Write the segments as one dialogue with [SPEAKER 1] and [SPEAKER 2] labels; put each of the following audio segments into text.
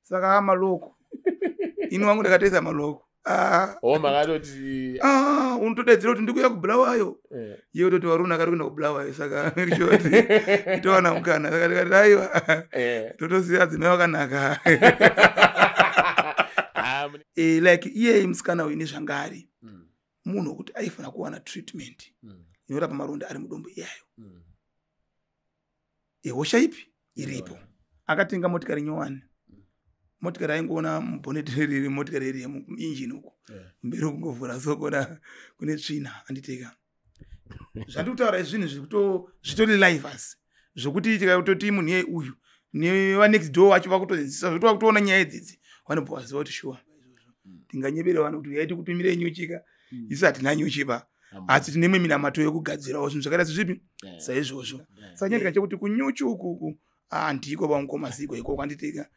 [SPEAKER 1] Saka maloko ini wangu ndakatoisa maloko. Ah.
[SPEAKER 2] O makatoti
[SPEAKER 1] Ah, unotodaidzira kuti ndikuya kuBulawayo. Iye utoti varume akari kuenda kuBulawayo, saka make sure kuti towana mukana. Saka ndikati aiwa, totosiya dzimai wakanaka.
[SPEAKER 2] Ah,
[SPEAKER 1] Like iyeye musikana uyu nezvanga ari munhu wekuti aifanira kuwana treatment inorapa maronda ari mudumbu iyayo. Hosha ipi iripo. Akatenga motikari nyowani, motikari aingoona mubhoneti riri motikari iri yemuinjini uko mberi kungovhura sokona kune tsvina. Anditeka zvandiri kutaura izvi, zvinhu zvitori live, asi zvokuti tikatoti munhu iye uyu nevanext door vacho vakutozidzisa zvokuti vakutoona nyaya idzidzi, vanobva vaziva kuti shuwa tinganyebere vanhu kuti uyai tikutumirei nyuchika. Isu hatina nyuchi pa, asi tine imwe minamato yekugadzirawo zvinhu zvakaita sezvipi saizvozvo. Saka nyandika chekuti kunyuchi ukuku handiko pamukoma ziko ikoko anditeka.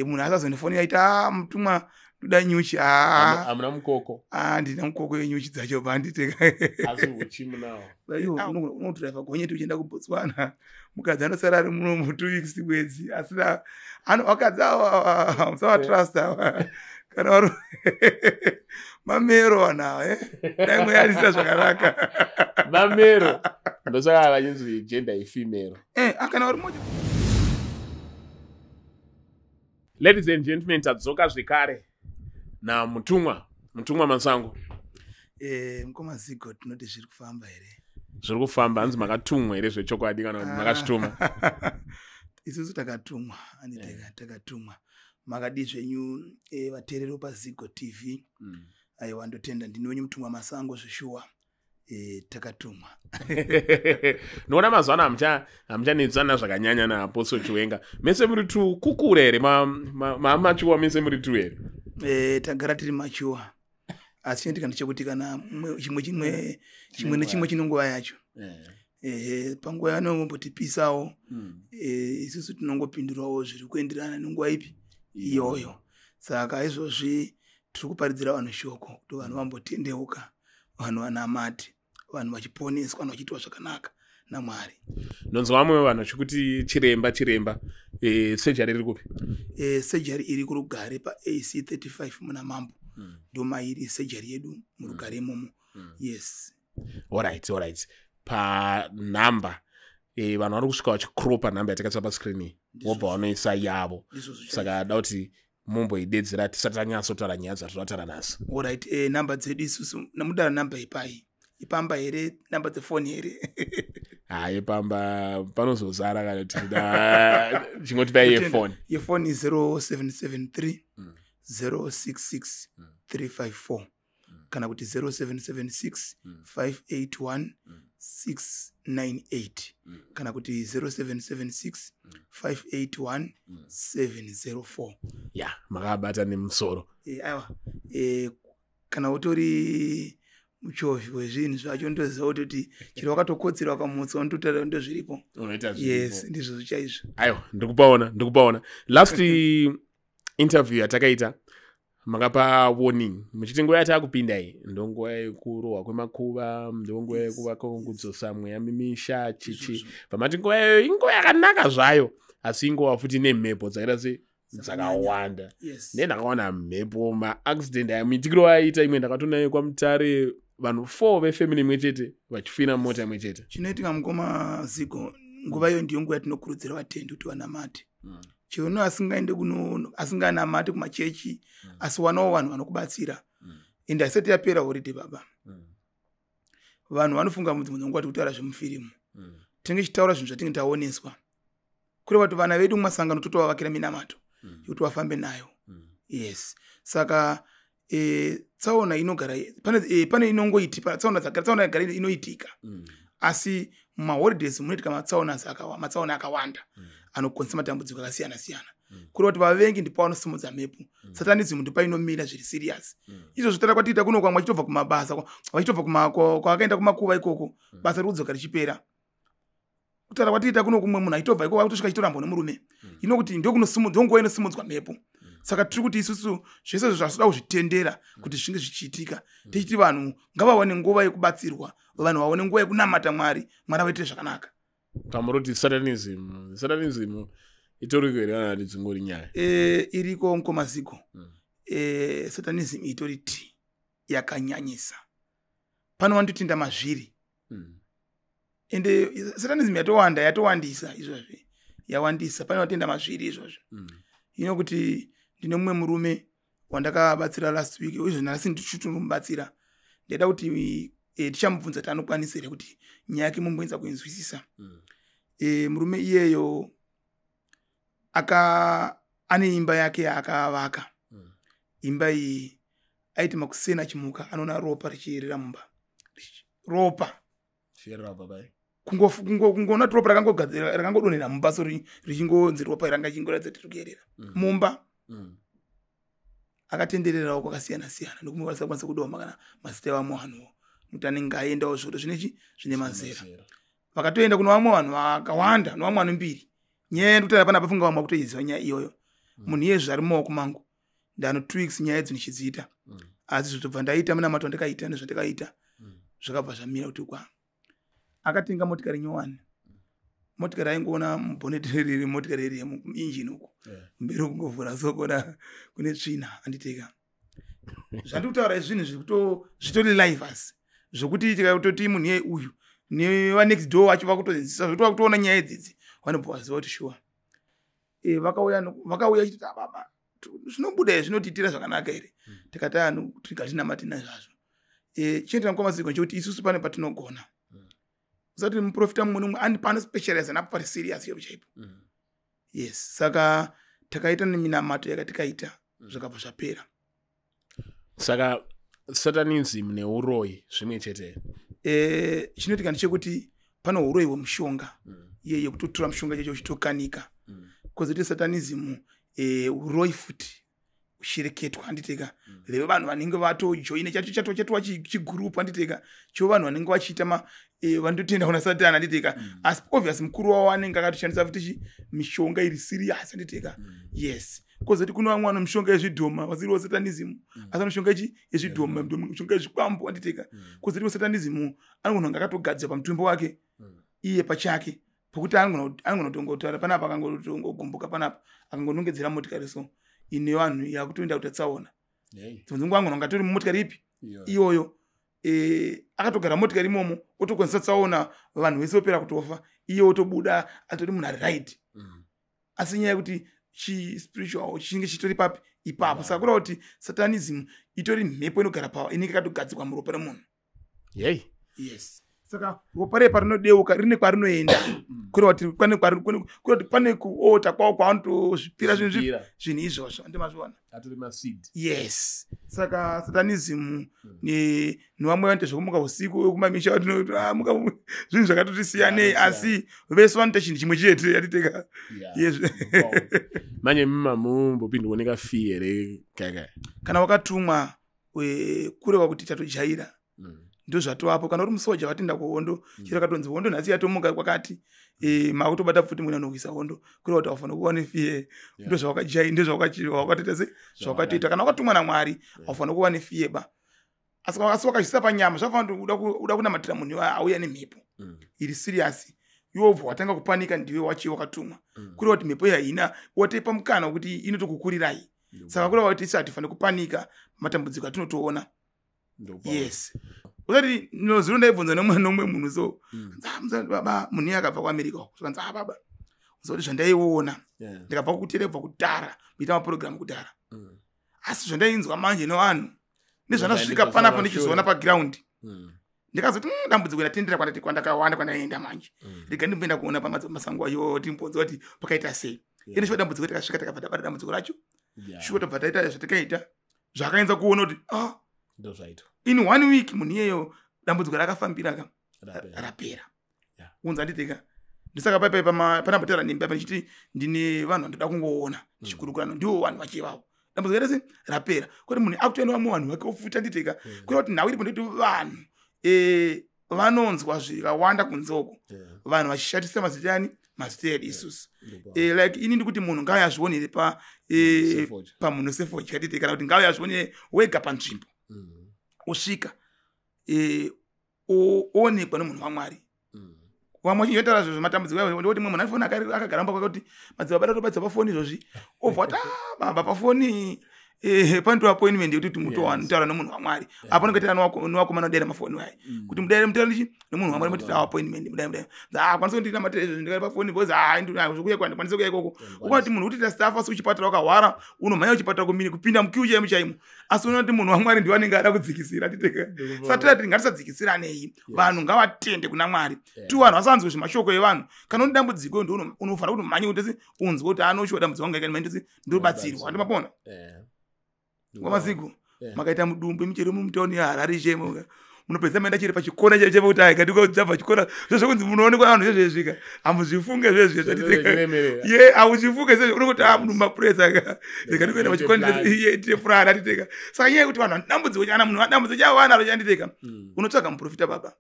[SPEAKER 1] Munhu asazondifonera aiti, "A mutumwa, ndoda nyuchi."
[SPEAKER 2] Hamuna mukoko?
[SPEAKER 1] Handina mukoko yenyuchi dzacho panditeka.
[SPEAKER 2] Asi uchi munawo?
[SPEAKER 1] Unodhiraivha gonyeti uchienda kuBotswana, mukadzi anosara ari muno mu2 weeks, mwedzi asina. Vakadzi ava musavatrust ava, kana vari mamero vanhu ava. Dai mweya arisira zvakanaka.
[SPEAKER 2] Mamero, ndosaka vachinzi gender ifemale.
[SPEAKER 1] Kana vari moja.
[SPEAKER 2] Ladies and gentlemen, tadzoka zvekare namutumwa, Mutumwa Masango.
[SPEAKER 1] Mukoma Zigo, tinoti zviri kufamba here?
[SPEAKER 2] Zviri kufamba. Hanzi makatumwa here zvechokwadi kana kuti makazvituma?
[SPEAKER 1] Isusu takatumwa, anditeka, takatumwa. Makadi zvenyu, vateereri paZigo TV? Aiwa, ndotenda. Ndini wenyu Mutumwa Masango zveshuwa. Takatumwa.
[SPEAKER 2] Noona mazuva ano hamuchanetsana zvakanyanya naApostle Chiwenga. Mese muri tu kukura here? Maamachuwa mese muri tu here?
[SPEAKER 1] Tagara tiri machuwa, asi chinoitika ndechekuti kana chimwe chimwe chimwe nechimwe chine nguva yacho. Ehe, panguva yanombotipisawo, isusu tinongopindurawo zviri kuenderana nenguva ipi iyoyo. Saka izvozvi tiri kuparidzira vanhu shoko kuti vanhu vambotendeuka, vanhu vanamate, vanhu vachiponeswa, vanhu vachiitwa zvakanaka naMwari.
[SPEAKER 2] Ndonzwa vamwe vanhu vachikuti chiremba, chiremba. Surgery iri kupi?
[SPEAKER 1] Surgery iri kuRugare paAC 35 muna Mambo. Ndomairi surgery yedu muRugare imomo, yes.
[SPEAKER 2] Alright, panhamba, vanhu vari kusvika vachikropa nhamba yatakaisa pascreen iyi, vobva vanoisa yavo.
[SPEAKER 1] Ndizvozvo.
[SPEAKER 2] Saka da kuti mumboidedzera tisati tanyatsotaura nyaya dzatinotaura nhasi.
[SPEAKER 1] Alright, namba dzedu isusu, namudara namba ipai? Ipamba here? Namba dzefoni here?
[SPEAKER 2] Hayi, pamba panozozara kana tida chingotipai yefoni.
[SPEAKER 1] Yefoni 0773 066 354, kana kuti 0776 581 698, kana kuti 0776 581 704.
[SPEAKER 2] Ya, makabata nemusoro.
[SPEAKER 1] Aiwa, kana utori muchovhi wezvinhu zvacho, ndoziva kutoti chero wakatokotsera ukamutsa, unototaura ndozviripo.
[SPEAKER 2] Unoita.
[SPEAKER 1] Yes, ndizvozvo chaizvo.
[SPEAKER 2] Aiwa, ndikupaona, ndikupaona. Last interview yatakaita makapa warning muchiti nguva yatakupinda iyi ndonguva yekurohwa kwemakuva, ndonguva yekuvaka, kudzosa mweya mimisha, chichi.
[SPEAKER 1] Izvozvo.
[SPEAKER 2] Pamati nguva iyoyo inguva yakanaka zvayo, asi ingova futi nemhepo dzakaita se dzakawanda. Ne ndakaona mhepo, maaccident aya, miitikiro aiita imwe ndakatonayo kwaMutare, vanhu four vefamily imwe chete vachifira mota imwe chete.
[SPEAKER 1] Chinoitika, mukoma Zigo, nguva iyo ndiyo nguva yatinokurudzira vatendi kuti vanamate. Chero asingaende kuno, asinganamati kumachechi, asi wanawo vanhu vanokubatsira. Ende haisati yapera holiday, baba. Vanhu vanofunga mudzimwe dzenguva tikutaura zvemufirimu. Tinenge tichitaura zvinhu zvatinge taoneswa, kureva kuti vana vedu mumasangano totovavakira minamato yekuti vafambe nayo. Yes, saka tsaona inogara pane inongoitika tsaona, dzagara tsaona yagara inoitika. Asi mumaholidays munoitika matsaona akawanda anokonzesa matambudziko akasiyana siyana. Kureva kuti vavengi ndipo vanosimudza mhepo, satanism ndipo inomira zviri serious. Izvozvo tara kwatiita kuno, kwamwe vachitobva kumabasa, vachitobva kwavakaenda kumakuva ikoko, basa riri kudzoka richipera. Kutaura kwatiita kuno, kumwe munhu achitobva ikoko akutosvika achitorambwa nemurume. Inokuti ndonguva inosimudzwa mhepo. Saka tiri kuti isusu zvese izvo zvasida kuzvitendera kuti zvinge zvichiitika, tichiti vanhu ngavawane nguva yekubatsirwa, vanhu vaone nguva yekunamata Mwari, Mwari avaitire zvakanaka.
[SPEAKER 2] Pamuroti satanism, satanism. Itoriko here kana kuti dzingori nyaya?
[SPEAKER 1] Iriko mukomaziko. Satanism itori t yakanyanyisa. Pano vanototenda mazviri. Ende satanism yatowanda, yatowandisa izvozvi, yawandisa. Pane vatenda mazviri izvozvo. Ino kuti ndine mumwe murume wandakabatsira last week, izvo nhasi ndichitomubatsira. Ndaida kuti tichamubvunza kuti anokwanisa here kuti nyaya yake mumboenza kuinzwisisa. Murume iyeyo aka ane imba yake yaakavaka. Imba iyi aiti makuseni achimuka anoona ropa richiyerera mumba. Ropa kungoona kuti ropa rakangodonhera mumba, so richingonzi ropa ranga richingoratidza kuti riri kuyerera mumba. Akatendererawo kwakasiyana siyana nokumwe vasakwanisa kudoma kana mazita evamwe vanhuwo, nokuti anenge aendawo zvoto zvinechi zvine mazera. Vakatoenda kuno vamwe vanhu vakawanda, novamwe vanhu mbiri. Nyaya yandikutaura panapa, funga vamwe vakutoiziva nyaya iyoyo. Munhu iye zvari mumaoko mangu, ndano 2 weeks nyaya idzo ndichidziita. Asi zvotobva ndaita munamato wandakaita nezvandakaita, zvakabva zvamira kuti kwa. Akatenga motikari nyowani. Motikari aingoona mubhoneti riri motikari iri yemuinjini uku, mberi kungovhura so kuona kune tsvina. Anditeka zvandiri kutaura izvi, zvinhu zvitori live, asi zvokuti tikatoti munhu iye uyu nevanext door vacho vakutozinzisa zvokuti vakutoona nyaya idzidzi, vanobva vaziva kuti shuwa. Vakauya chiti, "Ah, baba, zvinobuda here? Zvinotiitira zvakanaka here?" Tikati, "Anu tikatinamati nazvazvo." Chinoita mukwamaziko nchekuti isusu pane patinogona. Usati muprofita mumwe nomumwe ani pano specialize napo pari serious chaipo chaipo. Yes, saka takaita neminamato yakatikaita, zvakabva zvapera.
[SPEAKER 2] Saka satanism neuroyi zvimwe chete?
[SPEAKER 1] Chinoitika ndechekuti pane uroyi hwemushonga, iye yekutotora mushonga chacho uchitokanika. Kozoti satanism, uroyi futi ushereketwa, handiteka? Reve vanhu vanenge vatojoina chacho chatova chigurupu, handiteka? Cho vanhu vanenge vachiita vanototenda kuna Satani, handiteka? Asi obvious mukuru wavo anenge akatoshandisa futi mishonga iri serious, handiteka? Yes. Kozoti kune vamwe vano mishonga yezvidhoma vasiriwo satanism, asi vano mishonga ichi yezvidhoma, mishonga yezvikwambo, handiteka? Kozoti satanism anogona kunge akatogadzira pamutumbi wake iye pachake, pokuti anogona kutongotaura panapa, akangotongogumbuka panapa, akangonongedzera motikari so ine vanhu yakutoenda kuti tsaona. Dzimwe dzenguva angona kunge atori mumotikari ipi iyoyo, akatogara motikari imomo, otokwanisa tsaona, vanhu vese vopera kutofa, iye otobuda atori munhu ari right. Asi nyaya yekuti chispiritual chinenge chitori papi ipapo. Saka kureva kuti satanism itori mhepo inogara pa inenge yakatogadzikwa muropa remunhu. Yes, saka ropa repa rinodeuka rine kwarinoenda, kureva kuti kureva kuti pane kuota kwavo kwavanotozvipira zvinhu
[SPEAKER 2] Zvipira.
[SPEAKER 1] Zvinhu izvozvo andimazviona.
[SPEAKER 2] Atori maseed.
[SPEAKER 1] Yes, saka satanism nevamwe vanoita zvekumuka usiku kumamisha, vatinoti, "Ah, muka," zvinhu zvakatoti siyanei, asi vese vanoita chinhu chimwe chete, yatiteka. Yes.
[SPEAKER 2] Manje mumamumbopindwa nekafi here kaka?
[SPEAKER 1] Kana wakatumwa, kureva kuti tatojaira, ndozvatovapo. Kana uri musoja watenda kuhondo, chero katonzi hondo nhasi yatomuka kwakati, makutobata pfuti munonohwisa hondo, kureva kuti haufanira kuva nefear. Ndozvawakajai, ndozvawakatoita se zvawakatoita. Kana wakatumwa naMwari, haufanira kuva nefear ba. Asi wakazvisa panyama, zvafanira kuti uda kunamatira munhu iwayo auya nemhepo iri serious, iwe wobva watanga kupanika, ndiwe wachiwe wakatumwa. Kureva kuti mhepo iyi haina wataipa mukana wekuti inotokukurirai. Saka kureva kuti isu hatifaniri kupanika matambudziko atinotoona. Yes, usati nozuro ndaibvunza nomwe munhu so. "Ah, baba, munhu iye akabva kuAmerica uko." Zvikanzi, "Ah, baba, uzoti zvandaiona, ndikabva kutere kubva kudhara muita mapurogiramu kudhara, asi zvandainzwa manje nevanhu nezvandasvika panapa ndichizoona paground, ndikazoti, dambudziko ndatendera kwandati kwandakawanda kwandaenda manje. Rega ndimboenda kuona pamasango acho, timbonzwa kuti pakaita sei." Ende shuwa dambudziko takasvika, takabva tabata dambudziko racho. Shuwa tabva taita zvatakaita, zvakaenza kuona kuti, ah,
[SPEAKER 2] Ndozvaitwa.
[SPEAKER 1] in one week munhu iyeyo dambudziko rakafambira ka
[SPEAKER 2] Rapera.
[SPEAKER 1] Rapera. Unza nditeka ndisaka paipai panambotaura nembi apa ndichiti ndine vanhu vandoda kungoona ndichikurukurano, ndiwo vanhu vachivavo dambudziko rese rapera, kwete munhu akutoenda vamwe vanhu vake ofuta, nditeka? Kureva kuti nhau iripo ndekuti vanhu vanonzwa zvakawanda kunze uko, vanhu vachishatisa mazita ani, mazita edu isusu. Like ini ndikuti munhu ngauye azvionere pa
[SPEAKER 2] Sefodya.
[SPEAKER 1] pamunhu sefodya tite, kana kuti ngauye azvionere wega panzvimbo. Usvika, oonekwa nemunhu waMwari. Vamwe vachinjotaura zvezvo matambudziko ayo, ndikuti mumwe munhu anofona akagara mumba kwake kuti madzibaba datobatsa pafoni izvozvi, obva kuti, "Ah, baba, pafoni panditori appointment yekuti mutotaura nemunhu waMwari." Apo unenge newakomana udaira mafoni aya kuti mudaire, mutaura ndichi nemunhu waMwari, mutita appointment, mudai mudai. Kwanisa kuti ndinamatira izvozvi ndikari pafoni because zvokuya kwandikwanisa kuya ikoko. Ukaona kuti munhu utiita staff, asi kuchipatara wakahwara, unomhanya kuchipatara kumini kupinda muqueue chaimo chaimo, asi unoona kuti munhu waMwari ndiwo anenge ada kudzikisira titeka. Saka tati ngatisadzikisiranei, vanhu ngavatende kuna Mwari. Tu vanhu vasanzwe zvemashoko evanhu. Kana une dambudziko, ndo unofanira kuti mhanye kuti unzwe kuti anoshuwa dambudziko wangu aikani ndobatsirwa, andimapona ngwamaziko. Makaita mudumbu michero mumutauni yeHarare chemo, munopedza maenda chiri pachikona chaicho chekuti ai katikabva chikona zvezvokunzi munoonekwa vanhu zvezvezvika, hamuzvifunge zvezve ye hauzvifunge zvezve, unongoti a munhu mapuresa rega ndikuenda pachikona ye tine atiteka. Saka nyaya yekuti vanhu dambudziko, kana munhu dambudziko chavo vanaro chanditeka, unotsvaga muprofita, baba.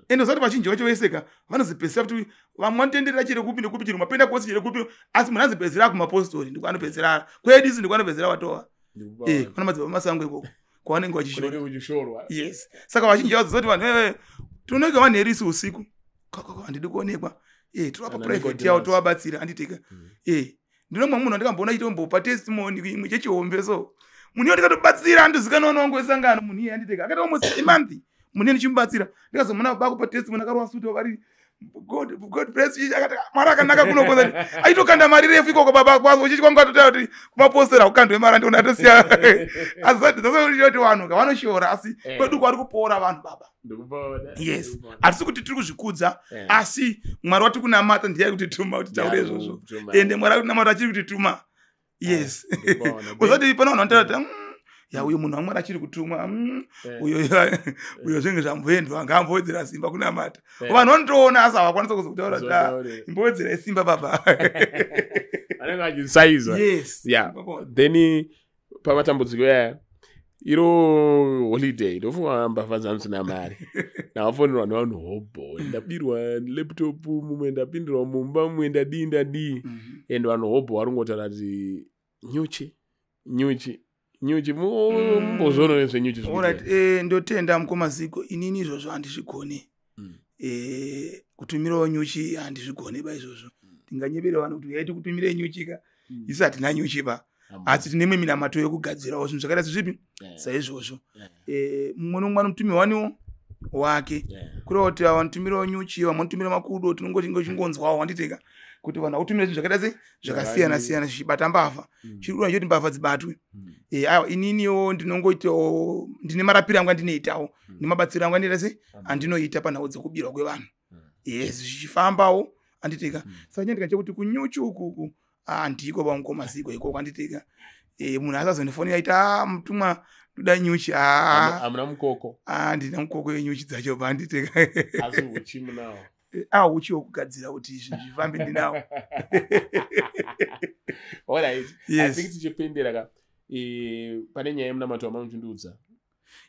[SPEAKER 1] Ende usati vazhinji vacho veseka vanozipedzisira kuti vamwe vanotenderera chero kupi nekupi, chero mapenda kosi, chero kupi, asi munhu anozipedzisira kumapostori, ndiko anopedzisira kwedisi, ndiko anopedzisira watova kuna madzibaba masango ikoko kwavanenge vachishora. Yes, saka vazhinji vazozoti vanhu tinooneka vanhu erisi usiku, handidi kuonekwa, tovapa private yavo, tovabatsira, handiteka. Ndinomwe munhu andikamboona chitombopa testimony imwe chechihombe, so munhu iyo ndikatobatsira, andizikanwa wangu wesangano. Munhu iye, handiteka, akaita almost a month munhu iye ndichimubatsira, ndikazomuona bakupa testimony akarova suti vari "God, God bless you." Akati Mwari akanaka kunokoza, aitokanda mari refu ikoko, baba. Kwazo uchichi kwangu atotaura kuti kumaposera kukandwe mari, andiona atosiya. Asi kuti vanhu ngavanoshora, asi kwedu kwari kupora vanhu, baba. Yes, hatisi kuti tiri kuzvikudza, asi Mwari wati kunamata ndiye kutituma kuti taure izvozvo, ende Mwari akutinamata achiri kutituma. Yes, usati pana vanhu vanotaura kuti ya uyo munhu waMwari achiri kutumwa, uyo uyo zvinge zvamboendwa, ngaambowedzera simba kunamata. Vanhu vanotoona asi havakwanisa kuzokutaura kuti, "Ah, imbowedzerai simba, baba."
[SPEAKER 2] Vanenge vachisaiza.
[SPEAKER 1] Yes.
[SPEAKER 2] Yeah, then pamatambudziko aya, iro holiday, ndofunga mbavha dzamusina mari. Ndakafonerwa nevanhu hobho, ndabirwa laptop, mumwe ndapindirwa mumba, mumwe ndadii ndadii. And vanhu hobho vari kungotaura kuti nyuchi, nyuchi, nyuchi. Mumbozviona nezvenyuchi?
[SPEAKER 1] Alright, ndotenda mukomaziko. Inini izvozvo handizvigoni. Kutumirawo nyuchi handizvigoni ba izvozvo. Tinganyebere vanhu kuti yaiti kutumire nyuchi ka, isu hatina nyuchi ba, asi tine imwe minamato yekugadzirawo zvinhu zvakaita sezvipi saizvozvo. Mumwe nomumwe anomutumira waniwo wake, kureva kuti vanotumirawo nyuchi, vamwe vanotumira makudo. Tinongoti chingonzwawo, wanditeka, kuti vanhu vakutumira zvinhu zvakaita se zvakasiyana siyana zvichibata mbavha. Chiri kuda choti mbavha dzibatwe. Aiwa, ininiwo ndinongoitawo, ndine marapiro angu andinoitawo nemabatsiro angu andinoita se andinoita panhau dzekubirwa kwevanhu. Yes, zvichifambawo, anditeka. Saka nyandika chekuti kunyuchi ukuku handiko pamukoma ziko ikoko, anditeka. Munhu asazondifonera aiti, "Ah, mutumwa, ndoda nyuchi."
[SPEAKER 2] Hamuna mukoko?
[SPEAKER 1] Handina mukoko yenyuchi dzacho pa, anditeka.
[SPEAKER 2] Asi uchi munawo?
[SPEAKER 1] Ah, uchi wekugadzira kuti zvinhu zvifambe ndinawo.
[SPEAKER 2] Alright.
[SPEAKER 1] Yes.
[SPEAKER 2] I think tichipendera ka, pane nyaya yemunamato wamamuchindiudza.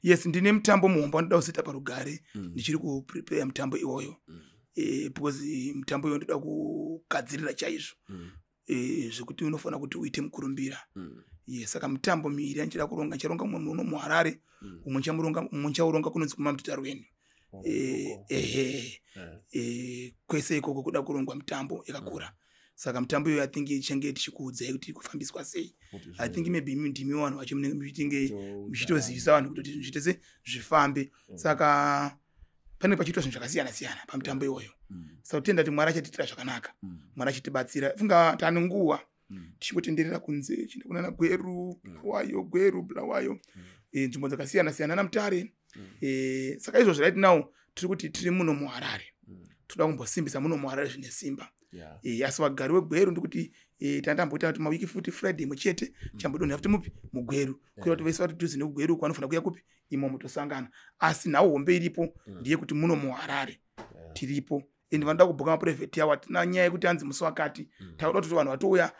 [SPEAKER 1] Yes, ndine mutambo muhombe wandinoda kuzoita parugare. Ndichiri kuprepare mutambo iwoyo, because mutambo iwoyo ndoda kugadzirira chaizvo, zvekuti unofanira kuti uite mukurumbira. Yes, saka mitambo miviri yandichida kuronga, ndicharonga mumwe muno muHarare, umwe ndichauronga kunonzi kuMamtutarweni. Ehe. Kwese ikoko kuda kurongwa mitambo yakakura. Saka mitambo iyoyo, I think ichange tichikuudzai kuti kufambiswa sei. I think maybe imi ndimi vanhu vacho munenge muchitinge muchitozivisa vanhu kuti zvinhu zviite se zvifambe. Saka panenge pachiitwa zvinhu zvakasiyana siyana pamitambo iyoyo. Saka kutenda kuti Mwari achatiitira zvakanaka, Mwari achitibatsira. Funga tane nguva tichingotenderera kunze, chienda kunana Gweru, Bulawayo, Gweru, Bulawayo, nzvimbo dzakasiyana siyana naMutare. Saka izvozvo right now tiri kuti tiri muno muHarare, toda kumbosimbisa muno muHarare zvine simba. Asi vagari veGweru, ndikuti tandamboita kuti mawiki futi Friday imwe chete chambodonhera futi mupi muGweru, kuita kuti vese vari dhuze nekugweru uku vanofanira kuuya kupi imomo tosangana. Asi nhau hombe iripo ndeyekuti muno muHarare tiripo, and vanoda kubhuka maprivate yavo, hatina nyaya yekuti anzi musi wakati. Takuda kuti vanhu vatouya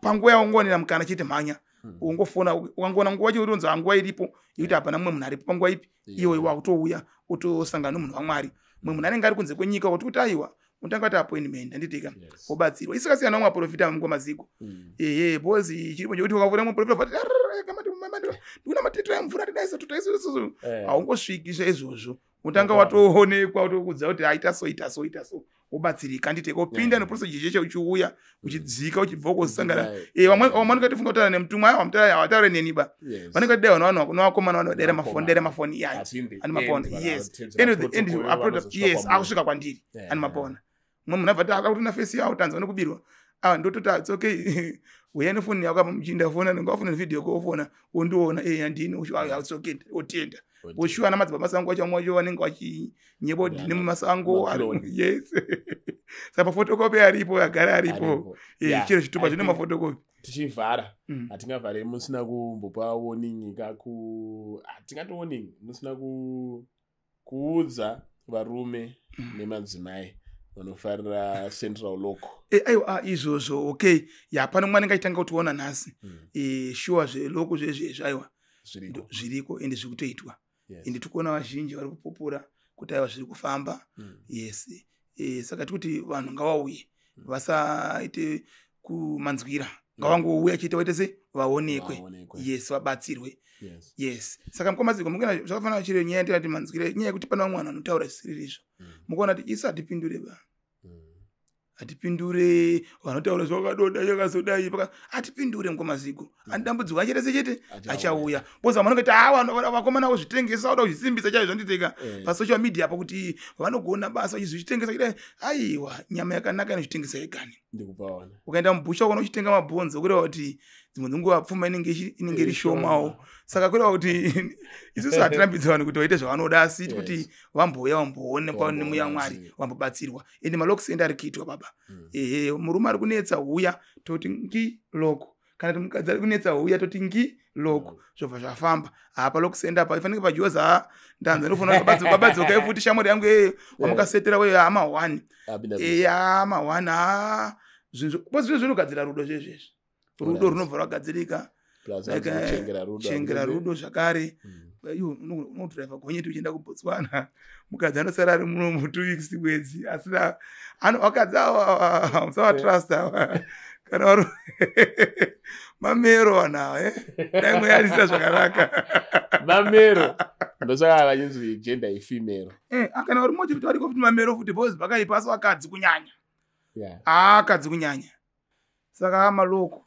[SPEAKER 1] panguva yaungoonera mukana chete, mhanya, ungofona ukangoona nguva chekuti nguva iripo yekuti hapana mumwe munhu aripo panguva ipi iwe wakutouya utosangana nomunhu waMwari. Mumwe munhu anenge ari kunze kwenyika, kuti kuti aiwa, unotanga kuti appointment, handitika, wobatsirwa. Isikasiyana namwe maprofita mungomaziko. Ehe, because chiripo chekuti ukavhura muprofita vati ndikuna matito emvura tidaiso tutaiso, haungosviki zvaizvozvo. Unotanga watoonekwa, utokudza kuti aita so, ita so, ita so, wobatsirika, handiti? Upinda neprocedure cheshe, uchiuya uchidzika, uchibva ukosangana. Vamwe vanenge vatifunga kutaura nemutumwa, aiwa, mutaura havataure neni ba. Vanenge vatidai vanhu nevakomana vanodaira mafoni, daira mafoni iyayo, ani mapona. Yes, end of the yes, akusvika kwandiri, ani mapona. Mumwe munhu abva ati akutona face yawo, tanzwa nekubirwa. Ah, ndototi it's okay, uya nefoni yako apa, muchinda fona, ndingafona nevideo call, fona wondiona, handini, it's okay, otenda oshuwa. Ana madzibaba masango acho, vamwe vacho vanenge vachinyeba kuti ndine mumasango. Yes, saka paphotocopy aripo, agara aripo. Chiro chitupa zvine maphotocopy.
[SPEAKER 2] Tichivhara, hatingavhare musina kumbopa warning kaku, hatingati warning musina kuudza varume nemadzimai vanofarira central lock.
[SPEAKER 1] Aiwa, izvozvo okay, ya, pano mwana anenge kutiona nhasi. Shuwa, zvelock zvezvezvi, aiwa, zviriko ende zviri kutoitwa. Ende tikuona vazhinji vari kupupura kuti aiwa, zviri kufamba. Yes, saka tikuti vanhu ngavauye, vasaite kumanzwira, ngavangouya chete, waite se vaonekwe. Yes, vabatsirwe. Yes, saka mukomaziko mukuna zvakafanana chiro nyaya ndinati manzwira, nyaya yekuti pane vamwe vanhu vanotaura zvisiri izvo. Mukaona kuti isu hatipindure ba, hatipindure vanotaura zvakadonda yakazodai, hatipindure mukomaziko. Ani dambudziko achete sechete achauya, because vamwe vanongoti a vakomana vozvitengesa, voda kuzvisimbisa chaizvo, zvanditeka pasocial media pakuti vanogona basa vachizvitengesa kudai. Aiwa, nyama yakanaka inozvitengesa yegani. Ukaenda mubusha ukaona uchitenga mabhonzo, kureva kuti dzimwe dzenguva pfuma inenge iri shomawo. Saka kureva kuti isusu hatirambidzi vanhu kuti vaite zvavanoda, asi kuti vambouya, vamboonekwa nemuya Mwari, vambobatsirwa. Ende malocks ende ari kuitwa, baba. Ehe, murume ari kunetsa, huya, toti ngi lock, kana kuti mukadzi ari kunetsa, huya, toti ngi lock, zvobva zvafamba. Hapa lock center apa ifanike pajoza, ndanza ndofanira baba dzokai futi, shamwari yangu wamakasetera we ama 1 ama 1. Ha, zvinhu zvinhu zvinogadzira rudo zvezvezvi, rudo runobva rwagadzirika, chengera rudo zvakare. Iwe unodhiraivha gonyeti uchienda kuBotswana, mukadzi anosara ari muno mu2 weeks, mwedzi asina. Vakadzi ava musavatrust ava, kana vari mamero vanhu ava. Dai mweya arisira zvakanaka.
[SPEAKER 2] Mamero, ndosaka vachinzi gender ifemale.
[SPEAKER 1] Kana vari mochi kuti variko futi mamero futi, because pakaipa, asi vakadzi kunyanya, akadzi kunyanya. Saka malocks,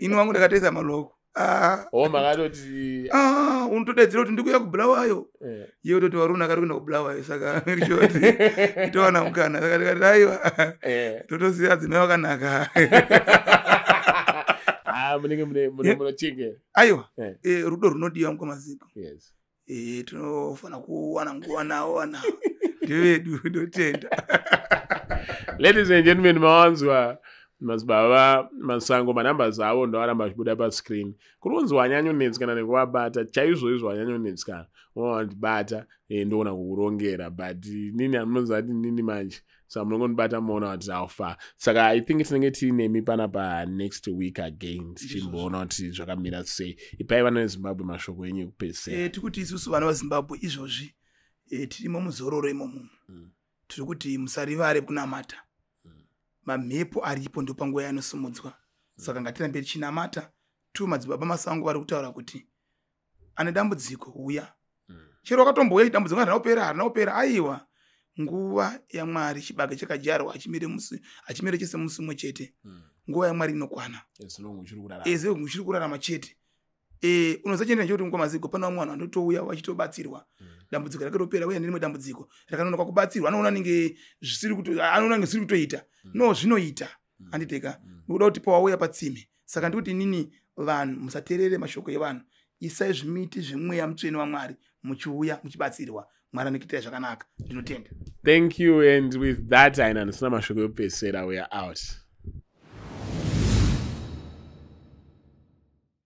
[SPEAKER 1] ini wangu ndakatoisa malocks.
[SPEAKER 2] O, makatoti.
[SPEAKER 1] Unotodaidzira kuti ndikuya kuBulawayo, iye utoti varume akari kuenda kuBulawayo, saka make sure kuti itowana mukana. Saka ndikati aiwa, totoziva dzimai wakanaka.
[SPEAKER 2] Munenge munochengera.
[SPEAKER 1] Aiwa, rudo runodiwa mukwamaziko. Tinofana kuwana nguva navo, vana ndevedu, ndotenda.
[SPEAKER 2] Ladies and gentlemen, mawanzwa madzibaba Masango, manambers avo ndoaramba achibuda pascreen. Kuri kunzi wanyanyonetsekana nekuvabata chaizvo izvo, wanyanyonetsekana, wandibata, ndoona kukurongera, but nini amunoziva kuti nini manje, saka munongondibata muona kuti how far. Saka I think tinenge tiinemi panapa next week again, tichimboona kuti zvakamira sei. Ipai vana veZimbabwe mashoko enyu ekupedzisira.
[SPEAKER 1] Tikuti isusu vana veZimbabwe izvozvi, tirimo muzororo imomo. Tiri kuti musarivare kunamata. Mamhepo aripo, ndopanguva yaanosimudzwa, saka ngatirambe tichinamata. Tu madzibaba Masango vari kutaura kuti ane dambudziko uya, chero wakatombouya, dambudziko harina kupera, harina kupera. Aiwa, nguva yaMwari, chibage chakadyarwa hachimere chese musi umwe chete. Nguva yaMwari inokwana.
[SPEAKER 2] As long uchiri kurarama.
[SPEAKER 1] Eze uchiri kurarama chete. Unoziva chende chekuti mukwamazigo pane vamwe vanhu vanotouya vachitobatsirwa, dambudziko rakatopera, uye nerimwe dambudziko rakanonoka kubatsirwa, anoona nenge zvisiri anoona nge zvisiri kutoita. No, zvinoita, handiteka. Nikuda kuti pawauya patsime, saka ndikuti inini vanhu musateerere mashoko evanhu, isai zvimiti zvemweya mutsvene waMwari, muchiuya muchibatsirwa, Mwari anokuitirai zvakanaka. Ndinotenda.
[SPEAKER 2] Thank you, and with that, aina ndisina mashoko ekupedzisira, we are out.